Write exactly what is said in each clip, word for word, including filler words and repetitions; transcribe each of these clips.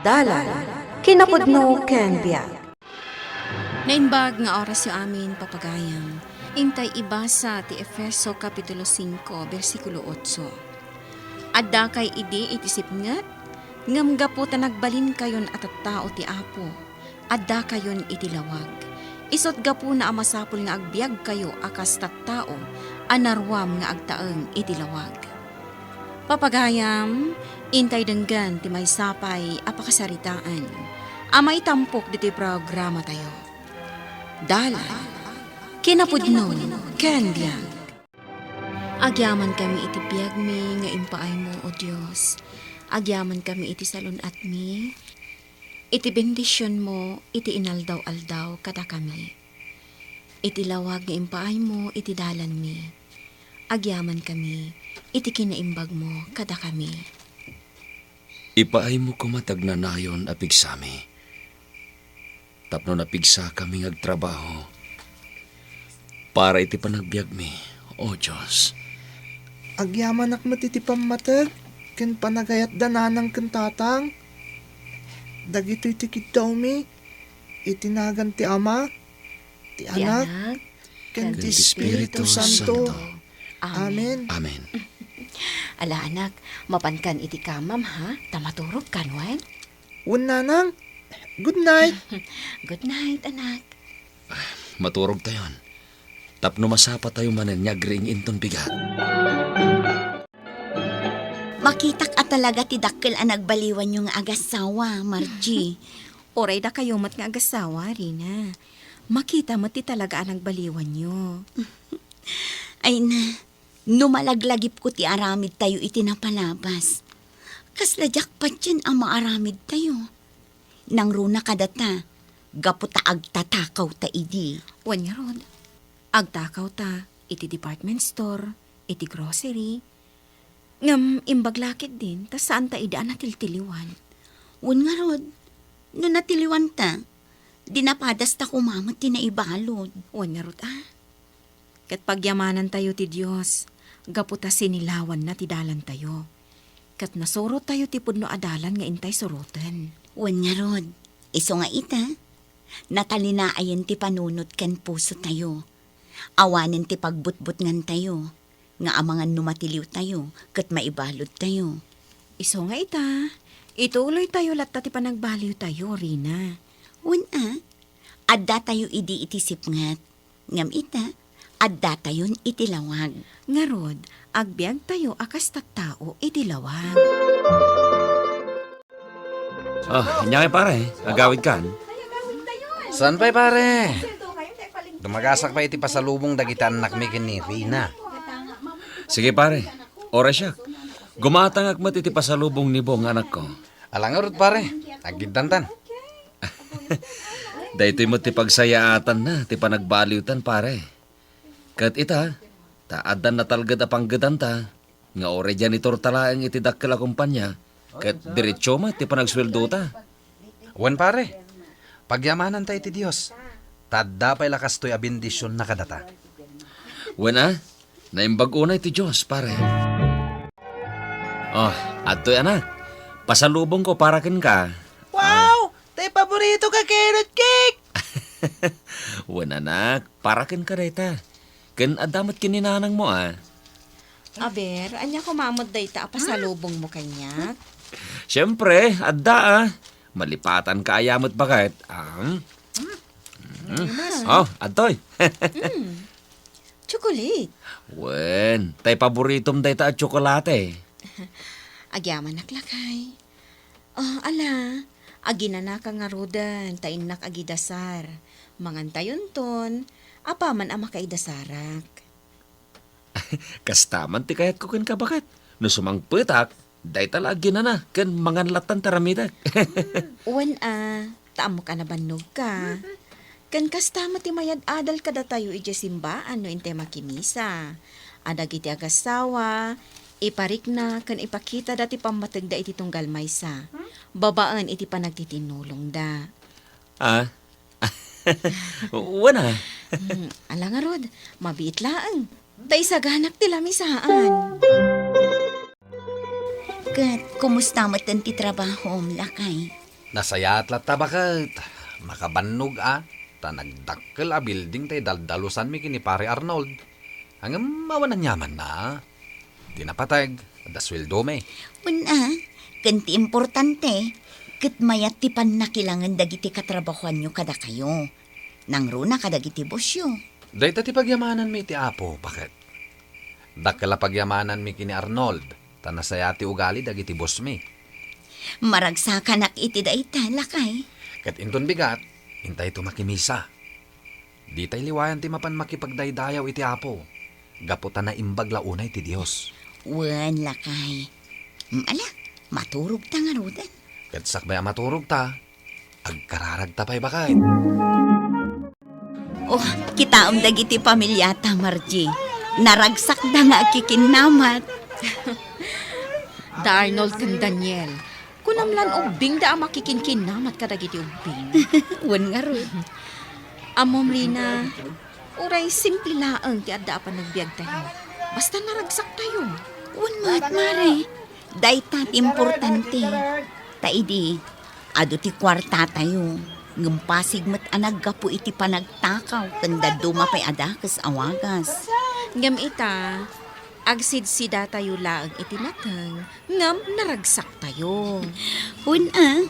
Dalan, kinapudno ken biag. Naimbag nga orasyo amin, papagayam. Intay ibasa ti Efeso Kapitulo singko, bersikulo otso. Addakay idi iti sipnget, ngem gapu ta nagbalinkayon a tattao ti Apo, addakayon iti lawag. Isut' gapuna a masapul nga agbiagkayo a kas tattao a naruam nga agtaeng iti lawag. Papagayam, intay denggen ti maysa pay a pakasaritaan a maitampok ditoy programatayo. Dalan, kinapudno, ken biag. Agyamankami iti biagmi nga impaaymo, O Dios. Agyamankami iti salun-atmi, iti bendisionmo iti inaldaw-aldaw kadakami. Iti lawag nga impaaymo iti dalanmi, agyamankami iti kinaimbagmo kadakami. Ipaaymo koma ti agnanayon a pigsami, tapno napigsakami nga agtrabaho para iti panagbiagmi, O Dios. Agyamanak met iti pammateg ken panagayat da nanang ken tatang. Dagitoy ti kiddawmi iti nagan ti Ama, ti Anak, ken ti Espiritu Santo. Amen. Amen. Ala, anak, mapankan iti kamam, ha? Ta maturogkan, wen? Wen, nanang. Good night. Good night, anak. Maturogtayon. Tapno masapatayo manen nga agriing inton bigat. Makitak a talaga ti dakkel a nagbaliwanyo nga agasawa, Margie. Uray dakayo met nga agasawa, Rina. Makita met ti talaga a nagbaliwanyo. Ay na, no malaglagipko ti aramidtayo iti napalabas, kasla diak patien a maaramidtayo. Nangruna kadata, gapu ta agtatakawta idi. Wen ngarud, agtakawta iti department store, iti grocery. Ngem imbag la ketdin, ta saanta idi a natiltiliwan. Wen ngarud, no natiliwanta, di napadasta koma met ti naibalud. Wen ngarud a. Ket pagyamanantayo ti Dios, gapu ta sinilawanna ti dalantayo. Ket nasurottayo ti pudno a dalan nga intay suroten. Wen ngarud, isu nga ita, natalinaen ti panunot ken pusotayo. Awanen ti pagbutbutngantayo, nga amangan no matiliwtayo ket maibaludtayo. Isu nga ita, ituloytayo latta ti panagbaliwtayo, Rina. Wen a, addatayo idi iti sipnget, ngem ita, addatayon iti lawag. Ngarud, agbiagtayo a kas tattao iti lawag. Ah, ania ngay, pare? Agawidkan? Saan pay, pare? Dumagasak pay iti pasalubong dagiti annakmi ken ni Rina. Sige, pare. Oras siak. Gumatangak met iti pasalubong ni Bong nga anakko. Ala ngarud, pare. Aggiddantan. Daytoy met ti pagsayaatanna ti panagbaliwtan, pare. Ket ita, ta addan natalged a panggedanta, nga uray diay iturta laeng iti dakkel a kompania, ket diretso met ti panagsueldota. Wen, pare, pagyamananta iti Dios, ta adda pay la kastoy a bendisionna kadata. Wen a, naimbag unay ti Dios, pare. Oh, adtoy, anak. Pasalubongko para kenka. Wow! Tay paborito ka carrot cake! Wen, anak, para kenka dayta. Ken adda met ken ni nanangmo, a. Aber, ania koma met dayta a pasalubongmo kaniak? Siempre, adda, a. Malipatanka aya met baket, a. Mm. Oh, adtoy. Mm. Chocolate. Wen, tay paboritom dayta a tsokolate. Agyamanak, lakay. Ah, ala, aginanaka ngaruden ta innak agidasar. Mangantayonton, apaman a makaidasarak. Kasta man ti kayatko kenka, baket. No sumangpetak, dayta la aginana, ken mangan lattan ti aramidek. Wen a, ta ammok a nabannogka. Ken kasta met ti mayad-adal kadatayo idiay simbaan no intay makimisa. A dagiti agassawa, iparikna ken ipakitada ti pammategda iti tunggal maysa, babaen iti panagtitinnulongda. Ah? Wen a. Hmm, ala ngarud, mabiit laeng. Ta isaganak ti lamisaan. Ket kumusta metten ti trabahom, lakay? Nasayaat latta, baket. Makabannog a, ta nagdakkel a building ti daldalusanmi ken ni Pare Arnold. Ngem awan aniamanna. Ti napateg, adda sueldomi. Wen a, ken ti importante, ket mayat ti pannakilangen dagiti katrabahoanyo kadakayo. Nangruna kadagiti bossyo. Dayta ti pagyamananmi iti Apo, baket. Dakkel a pagyamananmi ken ni Arnold, ta nasayaat ti ugali dagiti bossmi. Maragsakanak iti dayta, lakay. Ket inton bigat, intayto makimisa. Ditay liwayan ti mapan makipagdaydayaw iti Apo, gapu ta naimbag la unay ti Dios. Wen, lakay. Mm, ala, maturogta ngaruden. Ket sakbay a maturogta, agkararagta pay, baket. Oh, kitaem dagiti pamiliata, Margie. Naragsakda nga agkikinnamat. Da Arnold ken Daniel, kunam lan ubbingda a makikinkinnamat kadagiti ubbing. Wen ngarud. Ammom, Rina, uray simple laeng ti adda a panagbiagtayo. Basta naragsaktayo. Wen met, Mare. Dayta ti importante. Ta idi, adu ti kuartatayo, ngem pasig met a naggapu iti panagtakaw ken dadduma pay a dakes a wagas. Ngem ita, agsidsidatayo laeng iti nateng, ngem naragsaktayo. Wen a,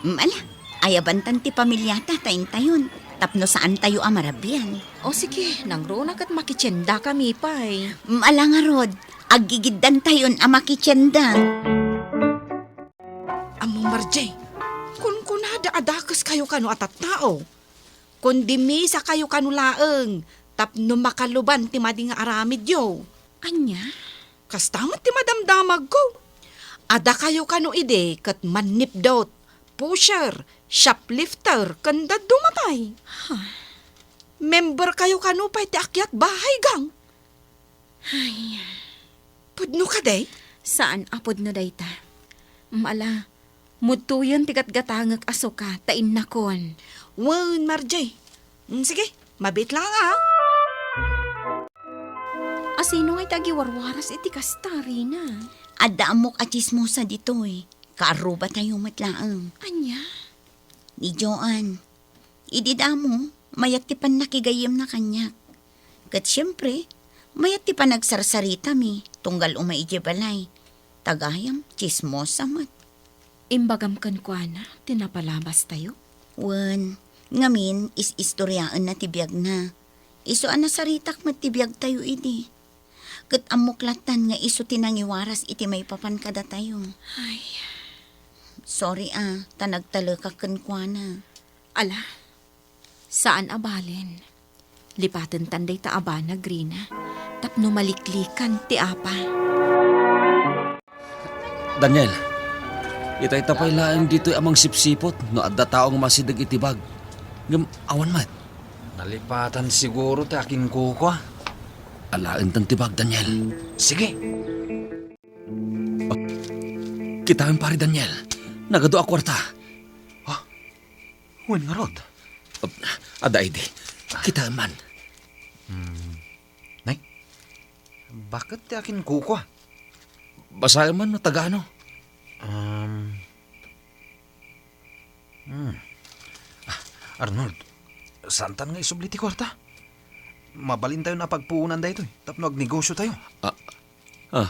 mm, ala, ayabantan ti pamiliata ta intayon, tapno saantayo a marabian. O sige, nangruna ket makitiendakami pay. Mm, ala ngarud, aggigiddantayon a makitienda. Ammom, Margie, kunkunada a dakeskayo kano a tattao. Kundi misakayo kano laeng tapno makaluban ti madi nga aramidyo. Ania? Kasta met ti madamdamagko. Adakayo kano idi ket mannipdot, pusher, shoplifter, ken dadduma pay. Huh? Memberkayo kano pay ti akyat bahay gang. Ay. Pudno kadi? Saan a pudno dayta. Mm, ala, mudtoyen ti gatgatangek a suka ta innakon. Wen, Margie. Mm, sige, mabiit lang, a. Asino ngay ti agiwarwaras iti kasta, Rina? Adda ammok a tsismosa ditoy. Kaarrubatayo met laeng. Ania? Ni Joan. Idi damo, mayat ti pannakigayyemna kaniak. Ket siempre, mayat ti panagsarsaritami tunggal umay idiay balay. Ta gayam, tsismosa met. Imbagam kenkuana ti napalabastayo? Wen, ngamin, is-istoriaenna ti biagna. Isu a nasaritak met ti biagtayo idi. Ket ammok lattan nga isu ti nangiwaras iti maipapan kadatayo. Ay. Sorry a, ta nagtalekak kenkuana. Ala, saan a balen. Lipatentan dayta a banag, Rina, tapno maliklikan ti apa. Daniel, itay ta pay laeng ditoy a mangsipsipot no adda tao nga masideg iti bag. Ngem awan met. Nalipatan siguro ti akinkukua. Alaentan ti bag, Daniel. Sige. Oh, kitaem, Pare Daniel. Nagadu a kuarta. Ah, wen ngarud. Oh, adda idi. Kitaem man. Hmm. Nay, baket ti akinkukua? Basaem man no tagano. Um, hmm. Ah, Arnold, saantan nga isubli ti kuarta? Mabalintayon a pagpuonan daytoy tapno agnegosiotayo. Ah, ah.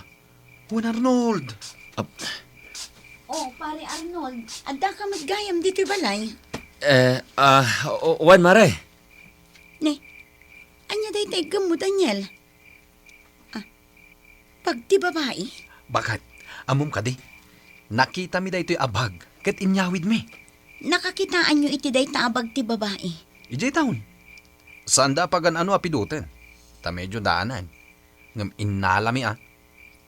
Wen, Arnold. Ah. Oh, Pare Arnold, addaka met gayam ditoy balay? Eh, ah, o-, wen, Mare. Ne, ania dayta iggemmo, Daniel? Ah, bag ti babai? Baket, ammom kadi? Nakitami daytoy a bag ket inyawidmi. Nakakitaanyo iti dayta a bag ti babai? Idiay town. Saanda a pagan-ano a pidoten, ta medio daanan. Ngem innalami a.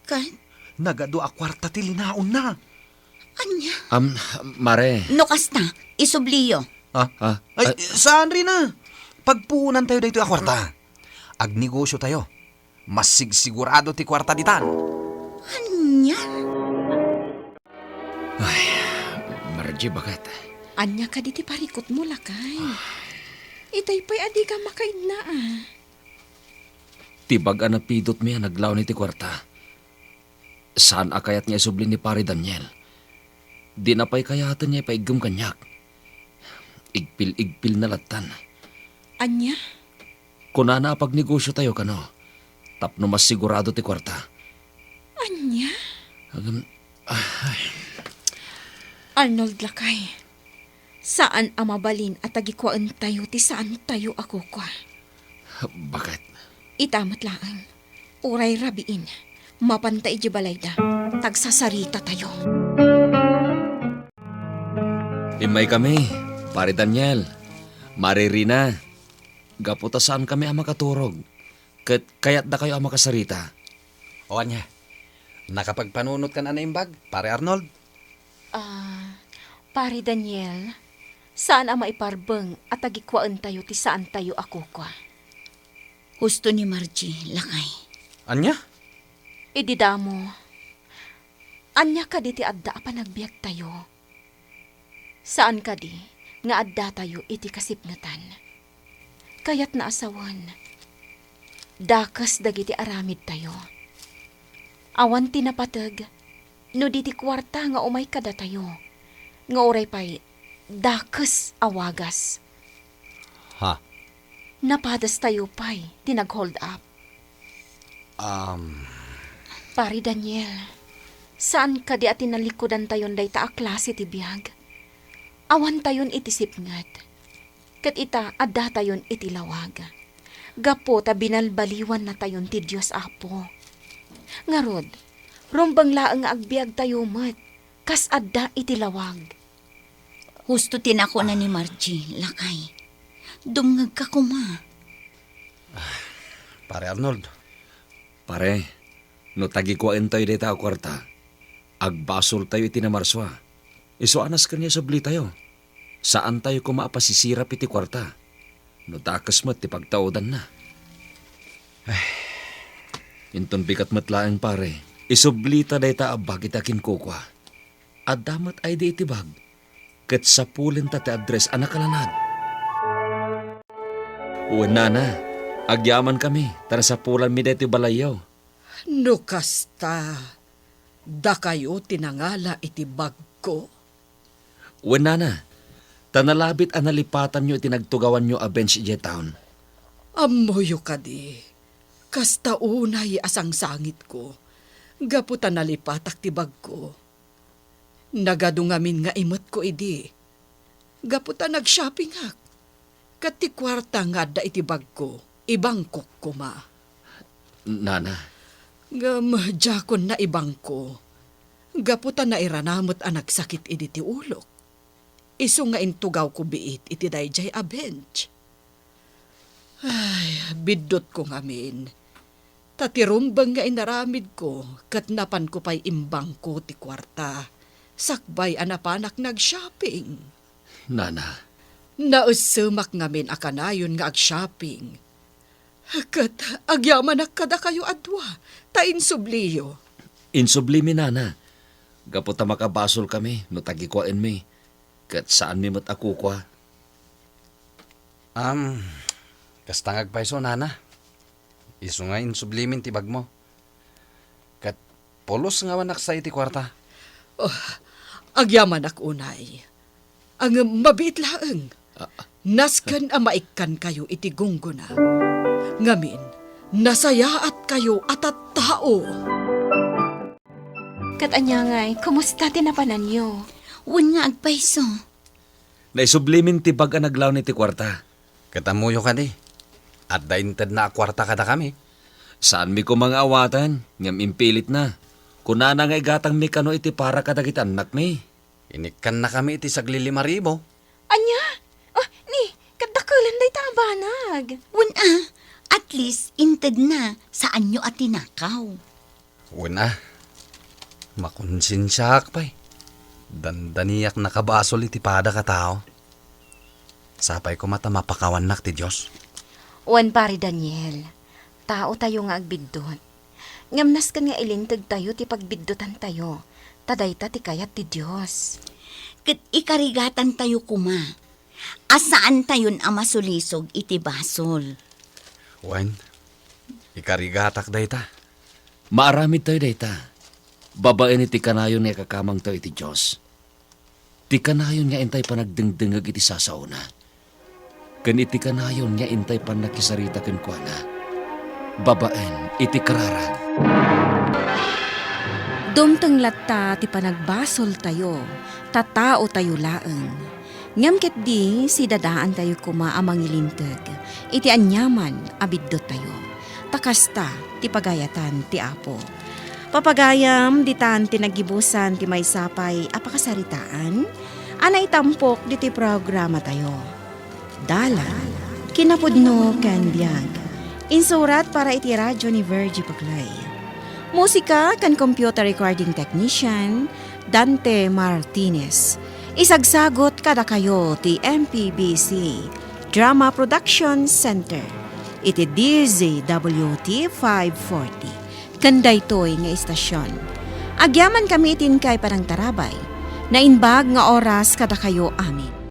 Ket? Nagadu a kuarta ti linaonna. Ania? Am, Mare. No kasta, isubliyo. Ah? Ah, ay, ah. Saan, Rina. Pagpuonantayo daytoy a kuarta. Agnegosiotayo. Masigsigurado ti kuarta ditan. Ania? Ay, Margie, baket. Ania kadi ti parikutmo, lakay? Itay pay a dika makaidna, a. Ti bag a napidotmi a naglaw iti kuarta. Saan a kayat nga isubli ni Pare Daniel. Dina pay kayaten nga ipaiggem kaniak. Igpil-igpilna lattan. Ania? Kunana a pagnegosiotayo kano, tapno masigurado ti kuarta. Ania? Agam-, ah, ay. Arnold, lakay, saan a mabalin a tagikuaentayo ti saantayo a kukua. Bakit? Ita met laeng. Uray rabiin, mapanta idiay balayda, ta agsasaritatayo. Immaykami, Pare Daniel, Mare Rina, gapu ta saankami a makaturog, ket kayatdakayo a makasarita. O ania, nakapagpanunotkan a naimbag, Pare Arnold? Ah, Pare Daniel, saan a maiparbeng a tagikuaentayo ti saantayo a kukua. Husto ni Margie, lakay. Ania? Idi damo, ania kadi ti adda a panagbiagtayo? Saan kadi nga addatayo iti kasipngetan? Kayatna a sawen, dakes dagiti aramidtayo. Awan ti napateg no di ti kuarta nga umay kadatayo, nga uray pay dakes a wagas. Ha? Napadastayo pay ti nag-hold up. Um. Pare Daniel, saan kadi a tinalikudantayon dayta a klase ti biag? Awantayon iti sipnget, ket ita, addatayon iti lawag. Gapu ta binalbaliwannatayon ti Dios Apo. Ngarud, rumbeng laeng nga agbiagtayo met, kas adda iti lawag. Husto ti nakuna ni Margie, lakay. Dumngegka koma. Pare Arnold. Pare, no tagikuaentayo dayta a kuarta, agbasoltayo iti namarsua. Isu a nasken nga isublitayo. Saantayo koma a pasisirap iti kuarta no dakes met ti pagtaudanna. Ay. Inton bigat met laeng, pare, isublita dayta a bag iti akinkukua. Adda met I D iti bag, ket sapulenta ti address a nakalanad. Wen, nana, agyamankami, ta nasapulanmi daytoy balayyo. No kasta, dakayo ti nangala iti bagko? Wen, nana, ta nalabit a nalipatanyo iti nagtugawanyo a bench idiay town. Ammoyo kadi, kasta unay a sangsangitko, gapu ta nalipatak ti bagko. Nagadu ngamin nga imetko idi, gapu ta nag-shoppingak. Ket ti kuarta nga adda iti bagko, ibangkok koma. Nana. Ngem diakon naibangko, gapu ta nairana met a nagsakit idi ti ulok. Isu nga intugawko biit iti daydiay a bench. Ay, biddutko ngamin. Ta ti rumbeng nga inaramidko ket napanko pay imbangko ti kuarta, sakbay a napanak nag-shopping. Nana. Naessemak ngamin a kanayon nga ag-shopping. Ket agyamanak kadakayo a dua, ta insubliyo. Insublimi, nana. Gapu ta makabasolkami no tagikuaenmi, ket saanmi met a kukua. Am, kasta nga agpayso, nana. Isu nga insublimin ti bagmo. Ket pulos nga awan naksa iti kuarta. Oh, agyamanak unay. Ngem mabiit laeng. Ah. Nasken a maikkankayo iti gunggona. Ngamin, nasayaatkayo a tattao. Ket ania ngay, kumusta ti napananyo? Wen nga agpayso. Naisublimin ti bag a naglaon iti kuarta. Ket ammoyo kadi, adda intedna a kuarta kadakami. Saanmi koma nga awaten, ngem impilitna. Kunana nga igatangmi kano iti para kadagiti annakmi. Inikkannakami iti saglilima ribu. Ania? Oh, ni, ket dakelen dayta a banag. Wen a, at least, intedna, saanyo a tinakaw. Wen a, makonsensiaak pay. Dandaniak nakabasol iti padak a tao. Sapay koma ta mapakawannak ti Dios. Wen, Pare Daniel, taotayo nga agbiddut. Ngem nasken nga ilintegtayo ti pagbiddutantayo, ta dayta ti kayat ti Dios. Ket ikarigatantayo koma a saantayon a masulisog iti basol. Wen, ikarigatak dayta. Maaramidtayo dayta babaen iti kanayon nga ikakamangtayo iti Dios. ti kanayon nga intay panagdengdengngeg iti sasaona, ken iti kanayon nga intay pannakisarita kenkuana babaen iti kararag. Dumteng latta ti panagbasoltayo, ta taotayo laeng. Ngem ketdi, sidadaantayo koma a mangilinteg iti aniaman a bidduttayo, ta kasta ti pagayatan ti Apo. Papagayam, ditan ti naggibusan ti maysa pay a pakasaritaan a naitampok ditoy programatayo. Dalan, kinapudno ken biag. Insurat para iti radyo ni Virgie Paclay. Musika ken computer recording technician, Dante Martinez. Isagsagot kadakayo ti M P B C Drama Production Center iti D Z W T five forty. Ken daytoy nga istasyon, agyamankami iti inkay panangtarabay. Naimbag nga oras kadakayo amin.